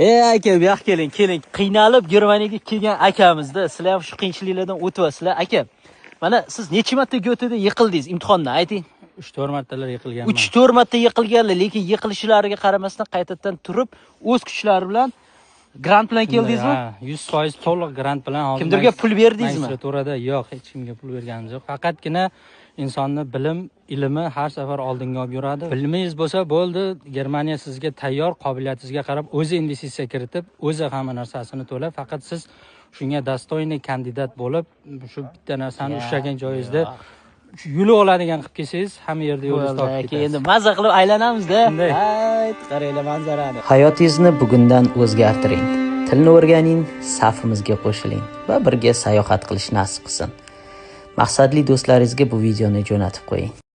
Ey aka, bu yoqqa keling, keling. Qiynalib Germaniyaga kelgan akamizda, sizlar ham shu qiyinchiliklardan o'tyapsizlar, aka. Mana siz necha marta Goeteda yiqildingiz imtihondan, ayting? 3-4 martalar yiqilganman. 3-4 marta yiqilganlar, lekin yiqilishlariga qaramasdan qaytadan turib, o'z kuchlari bilan grant bilan keldingizmi? Ha, 100% to'liq grant bilan hozir. Kimdirga pul berdingizmi? Magistraturada yo'q, hech kimga pul berganimiz yo'q. Faqatgina insonni bilim, ilmi har safar oldinga olib yuradi. Bilimingiz bo'lsa bo'ldi, Germaniya sizga tayyor, qobiliyatingizga qarab o'zi investitsiya kiritib, o'zi hamma narsasini to'lab, faqat siz shunga достойный kandidat bo'lib, shu bitta narsani ushlagan joyingizda shu yo'lib oladigan qilib kelsangiz, hamma yerda yo'lingizni Bo'ldi topib aka, ketasiz. Endi maza qilib aylanamiz-da. Shunday. Hayt, qaranglar manzarani. Hayotingizni bugundan o'zgartiring. Tilni o'rganing, safimizga qo'shiling va birga sayohat qilish nasib qilsin. Maqsadli do'stlaringizga bu videoni jo'natib qo'ying.